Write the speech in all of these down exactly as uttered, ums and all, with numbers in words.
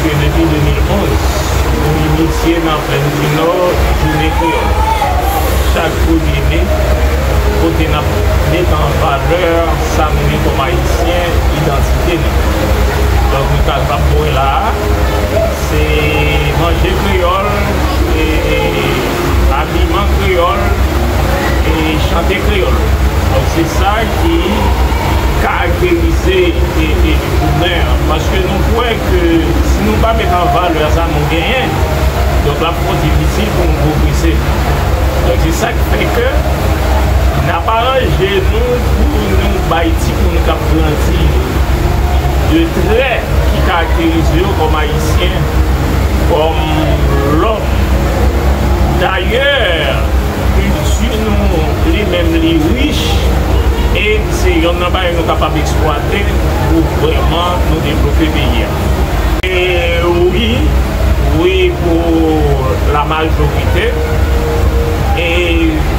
Depi de mil onz, nou initye nan Plèn di Nò Jounen Kreyòl, chak premye me, kote n ap met an valè sa nou ye kòm Ayisyen, idantite nou. Donk, nou kapab wè la a, se manje kreyòl, e, e abiman kreyòl, e chante kreyòl. Donk, se sa ki karakterize, e, e, jounen an. Paske nou kwè ke si nou pa met an valè sa nou genyen, donk l ap twò difisil pou nou pwogrese. Donk, se sa k fè ke n ap aranje nou pou nou bay timoun k ap grandi de trè ki karakterize yo kòm Ayisyen, kòm lòm. Dayè, kilti nou, li menm, li rich, e se yonn nan bagay nou kapab eksplwate pou vrèman nou devlope peyi a. E wi, wi, pou la majorite. E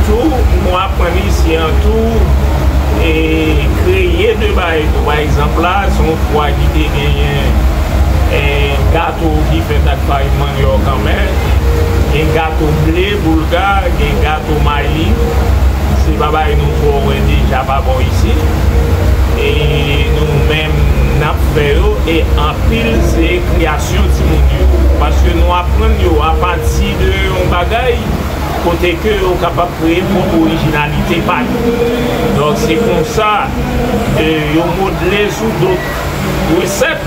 tou, nou aprann isi an tou, e kreye de bagay tou. Pa egzanp la, se yon fwa ki te genyen, e gato ki fèt ak fari manyòk anmè, gen gato ble boulga, gen gato mayi. Se pa bagay nou twò wè deja pa bò isi. E nou menm, n ap fè yo, e anpil se kreyasyon timoun yo. Paske nou aprann yo apati de yon bagay kote ke yo kapab kreye pwòp orijinalite pa yo. Donk, se konsa, e, yo modle sou dòt resèt,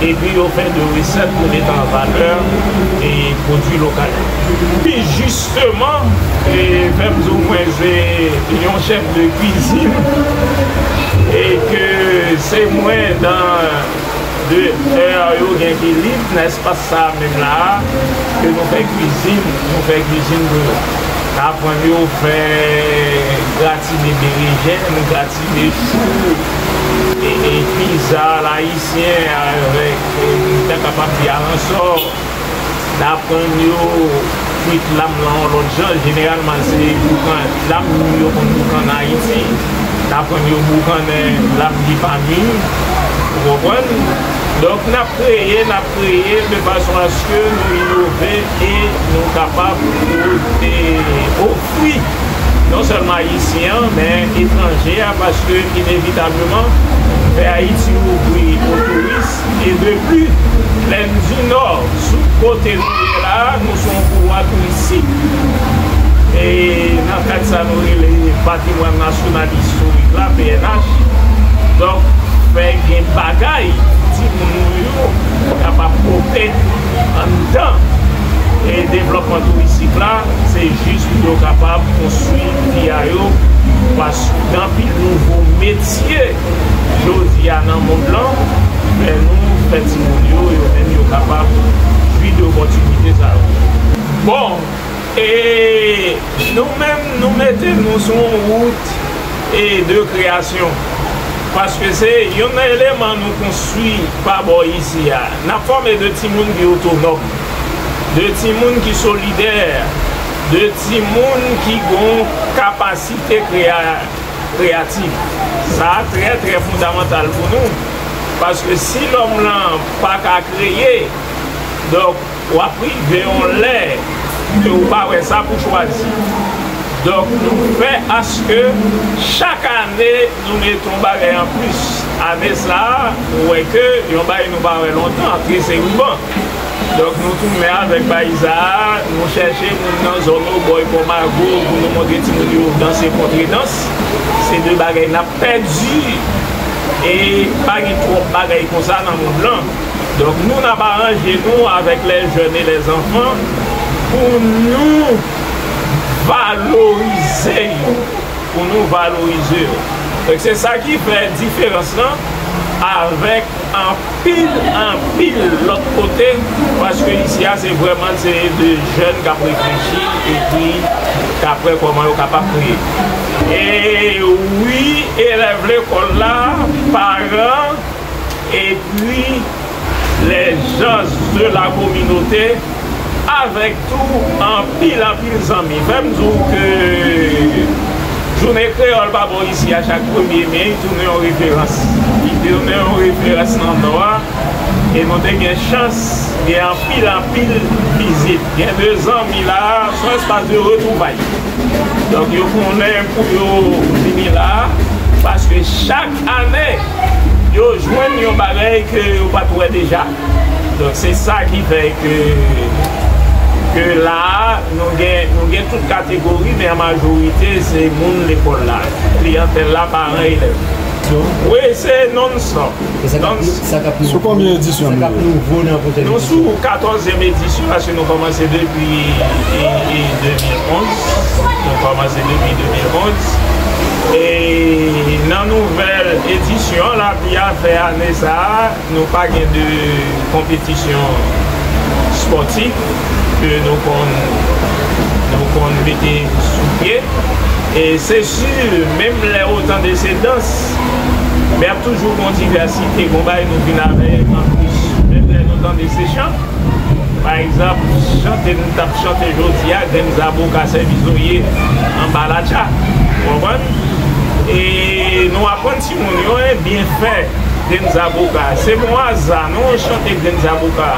epi yo fè de resèt pou met an valè e pwodui lokal. Pi jisteman, e, fè m di w mwen se yon chèf de kwizin, e ke se mwen nan de è yo gen ki lib nan espas sa a menm la a, ke nou fè kwizin, nou fè kwizin pou yo. N aprann yo fè gratine berejèn, gratine chou, e, e pizza alayisyen avèk, e, nou ta kapab di aransò. N aprann yo kwit lam nan yon lòt jan. Jeneralman, se boukan, lam yo konn boukannen Ayiti. N aprann yo boukannen lam ki pa mi. Ou konprann? Donk, n ap kreye, n ap kreye de fason aske nou inove e nou kapab pote, ofri non sèlman Ayisyen an, men etranje a, paske inevitableman, fè Ayiti ouvri o touris, e depi Plèn di Nò, sou kote nou ye la, nou se yon pouvwa touristik. E nan kad sa nou rele patrimwàn nasyonal istorik la, P N H. Donk, fè gen bagay timoun nou yo kapab pote anndan e devlòpman touristik la, se jis pou yo kapab konstwi vi a yo, paske gen anpil nouvo metye jodi a nan mond lan, men nou fè timoun yo, yo menm yo kapab jwi de opòtinite sa yo. Bon, e nou menm, nou mete nou sou yon wout e de kreyasyon. Paske se youn nan eleman nou konstwi pa bò isi a. N ap fòme de timoun ki otonòm, de timoun ki solidè, de timoun ki gon kapasite kreya-, kreyatif. Sa a trè, trè fondamantal pou nou. Paske si lòm lan pa ka kreye, donk, w ap rive yon lè ke ou pa wè sa pou chwazi. Donk, nou fè aske chak ane, nou mete yon bagay anplis. Ane sa a, ou wè ke yon bagay nou pa wè lontan, trese riban. Donk, nou tounen avèk bagay sa a, nou chèche moun nan zòn Obòy, Pòmago, pou nou montre timoun yo danse kontredans. Se de bagay n ap pèdi, e pa gen twòp bagay konsa nan mond lan. Donk, nou, n ap aranje nou avèk les jeunes et les enfants pou nou valorize yo, pou nou valorize yo. Donk, se sa ki fè diferans lan avèk anpil, anpil lòt kote, paske isi a, se vrèman se de jèn k ap reflechi epi k ap wè kòman yo kapab kreye. E wi, elèv lekòl la, paran, epi les gens de la communauté, avèk tou anpil, anpil zanmi. Fè m di w ke Jounen Kreyòl pa bò isi a, chak premye me, li tounen yon referans. Li tounen yon referans nan Nò a. E nou te gen chans gen anpil, anpil vizit. Gen de zanmi la, se yon espas de retwouvay. Donk, yo konnen pou yo vini la, paske chak ane, yo jwenn yon bagay ke yo pa t wè deja. Donk, se sa ki fè ke, ke la a, nou gen, nou gen tout kategori, men an majorite, se moun lekòl la. Kliyantèl la, paran elèv. Wi, se non-stop. E sa k ap, sa k ap... Sou konbyen edisyon nou ye? Sa k ap nouvo nan pwojè nou sou katòzyèm edisyon, paske nou kòmanse depi, e, e, de mil onz. Nou kòmanse depi de mil onz. E nan nouvèl edisyon, la, pi a fè ane sa a, nou pa gen de konpetisyon espòtif ke nou konn, nou konn mete sou pye. E se si, menm lè ou tande se dans, men ap toujou gon divèsite, gon bagay nou vin avè anplis. Menm lè nou tande se chan, pa egzanp, chante n t ap chante jodi a, grenn zaboka sèvi zoye anba latcha. Ou konprann? E nou aprann timoun yo, en, byenfè grenn zaboka. Se bon aza, non, chante grenn zaboka.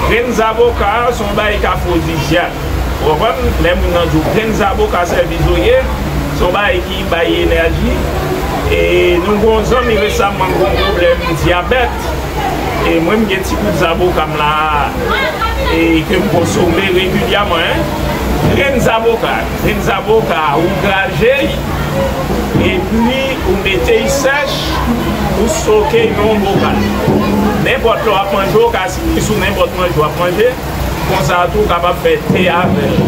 Grenn zaboka, se yon bagay k afwodizyak. Ou konprann? Lè moun nan di w grenn zaboka sèvi zoye, se yon bagay ki bay enèji. E nou gon zanmi resaman gon pwoblèm dyabèt. E mwen, m gen ti kout zaboka m la, e ke m konsome regilyèman, en. Grenn zaboka, grenn zaboka, ou graje, epi ou mete l sèch, ou soke l nan yon bokal. Nenpòt lè w ap manje, ou ka sipli sou nenpòt manje w ap manje. Konsa tou, ou kapab fè te avè l.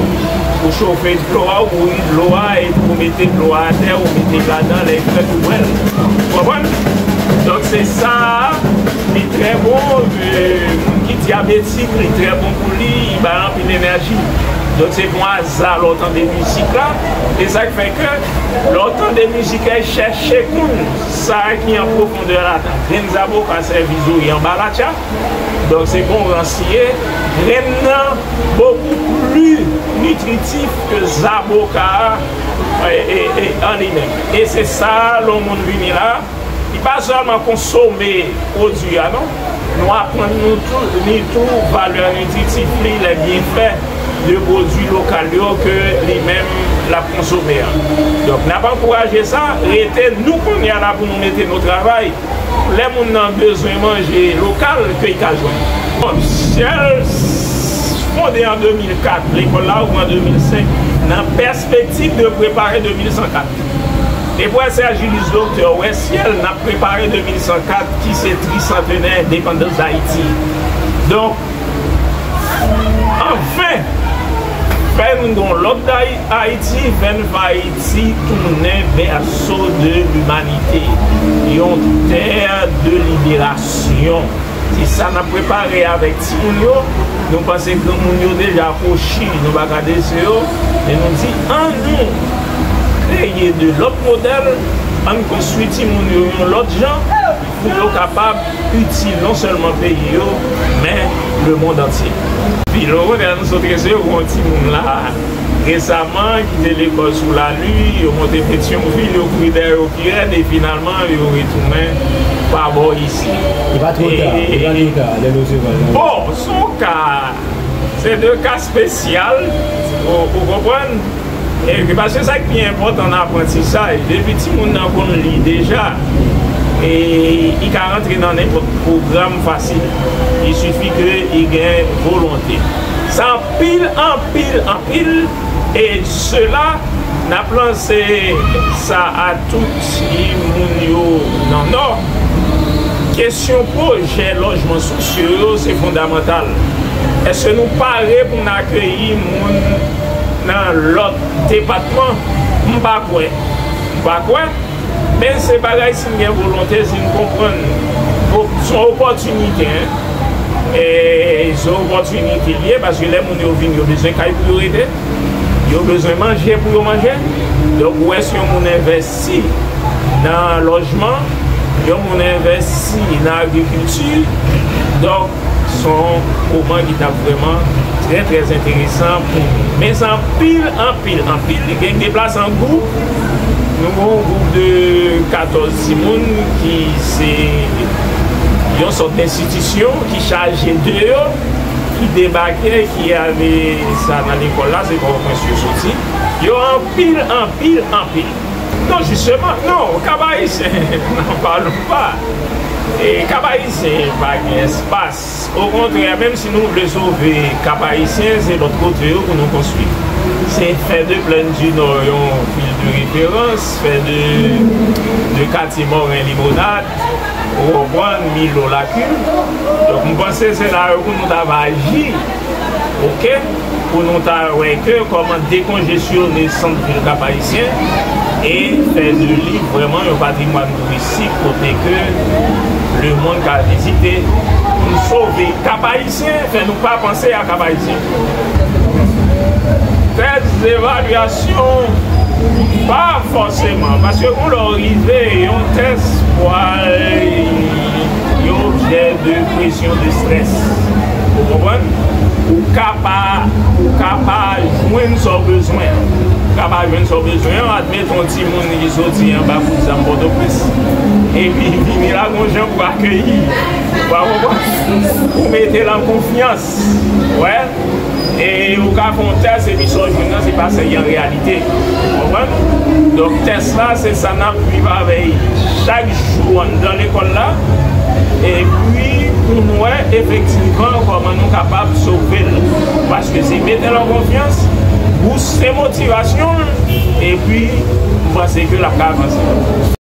Ou chofe dlo a, ou bouyi dlo a, epi ou mete dlo a atè, ou mete l ladan, lè l frèt, ou bwè l. Ou konprann? Donk, se sa a, li trè bon, e, moun ki dyabetik, li trè bon pou li, li ba l anpil enèji. Donk, se pa yon aza lè w tande mizik la. E sa k fè ke, lè w tande mizik la, chèche konn sa ki an pwofondè ladan. Grenn zaboka sèvi zoyi anba latcha. Donk, se bon rans li ye. Grenn nan bokou pli nitritif ke zaboka a, e, e, e, an li menm. E se sa, lè yon moun vini la, li pa sèlman konsome pwodui a, non. Nou aprann nou tou, ni tou valè nitritif li, lè byenfè de pwodui lokal yo ke li menm l ap konsome an. Donk, n ap ankouraje sa, rete nou kounye a la pou nou mete nou travay. Lè moun nan bezwen manje lokal, ke l ka jwenn. Bon, Syèl fonde an de mil kat, lekòl la ouvri an de mil senk, nan pèspektiv de prepare de mil san kat. Depi w wè Serge Ulysse Docteur, w wè Syèl, n ap prepare de mil san kat, ki se trisantenè endepandans Dayiti. Donk, anfen, fè n gon lòt Day-, Ayiti, fè n fè Ayiti tounen bèso de limanite, yon tè de liberasyon. Se sa n ap prepare avèk timoun yo. Nou panse granmoun yo deja kwochi, nou pa ka dese yo, men nou di, ann nou kreye de lòt modèl, ann konstwi timoun yo yon lòt jan, pou yo kapab itil non sèlman peyi yo, men lemonn antye. Pi lwen, nou sot resevwa yon timoun la resaman, ki te lekòl sou Lali, yo monte Petyonvil, yo kouri dèyè yo pi rèd, e finalman, yo retounen pa bò isi. Li pa twò ta, li pa twò ta, lè nou resevwa l. Bon, se yon ka, se de ka espesyal, ou, ou konprann? E, paske sa ki pi enpòtan nan aprantisaj, depi timoun nan konn li deja, e, li ka rantre nan nenpòt pwogram fasil. Il suffit ke li gen volonte. Sa anpil, anpil, anpil. E sela, n ap lanse sa a tout moun yo nan Nò. Kesyon pwojè lojman sosyo yo, se fondamantal. Èske nou pare pou n akeyi moun nan lòt depatman? M pa kwè. M pa kwè. Men se bagay, si n gen volonte, si n konprann. O-, se yon opòtinite, en. E se yon opòtinite li ye, paske lè moun yo vin, yo bezwen kay pou yo rete. Yo bezwen manje pou yo manje. Donk, ou wè, si yon moun envèsti nan lojman, yon moun envèsti nan agrikilti, donk, se yon moman ki t ap vrèman trè, trè enteresan pou nou. Men se anpil, anpil, anpil. Li gen deplase an gwoup. Nou gen yon gwoup de katòz timoun ki se Yon sòt enstitisyon ki chaje de yo, ki debake, ki ale sa nan lekòl la, se Pòtoprens yo soti. Yo anpil, anpil, anpil. Non, jisteman, non, Kap Ayisyen, n'en parlons pas. E Kap Ayisyen pa gen espas. Okontrè, menm si nou vle sove Kap Ayisyen, se lòt kote yo pou nou konstwi. Se fè de Plaine du Nord yon vil de referans, fè de, de katye Moren Limonad, ou konprann, Milo, Lakil. Donk, m panse se la yo pou nou ta va aji, oke? Pou nou ta wè ke kòman dekonjesyone sant vil Kap Ayisyen e fè de li vrèman yon patrimwàn touristik kote ke lemonn ka vizite. Pou n sove Kap Ayisyen, fè nou pa panse a Kap Ayisyen. Tès evalyasyon, pa fòseman, paske yon lè w rive, yon tès pral yon objè de presyon, de strès. Ou konprann? Ou ka pa, ou ka pa jwenn sa w bezwen. Ou ka pa jwenn sa w bezwen an. Admeton, yon timoun ki soti anba kout zam Pòtoprens, epi vini la, gon jan pou akeyi. Ou pa konprann? Ou mete l an konfyans. Wè. E ou ka fè yon tès, epi sa w jwenn nan, se pa sa l ye an reyalite. Ou konprann? Donk, tès la, se sa n ap viv avè l chak jou anndan lekòl la. Epi, pou n wè, efektivman, kòman nou kapab sove l. Paske se mete l an konfyans, bouste motivasyon l, epi, m panse ke l ap ka avanse.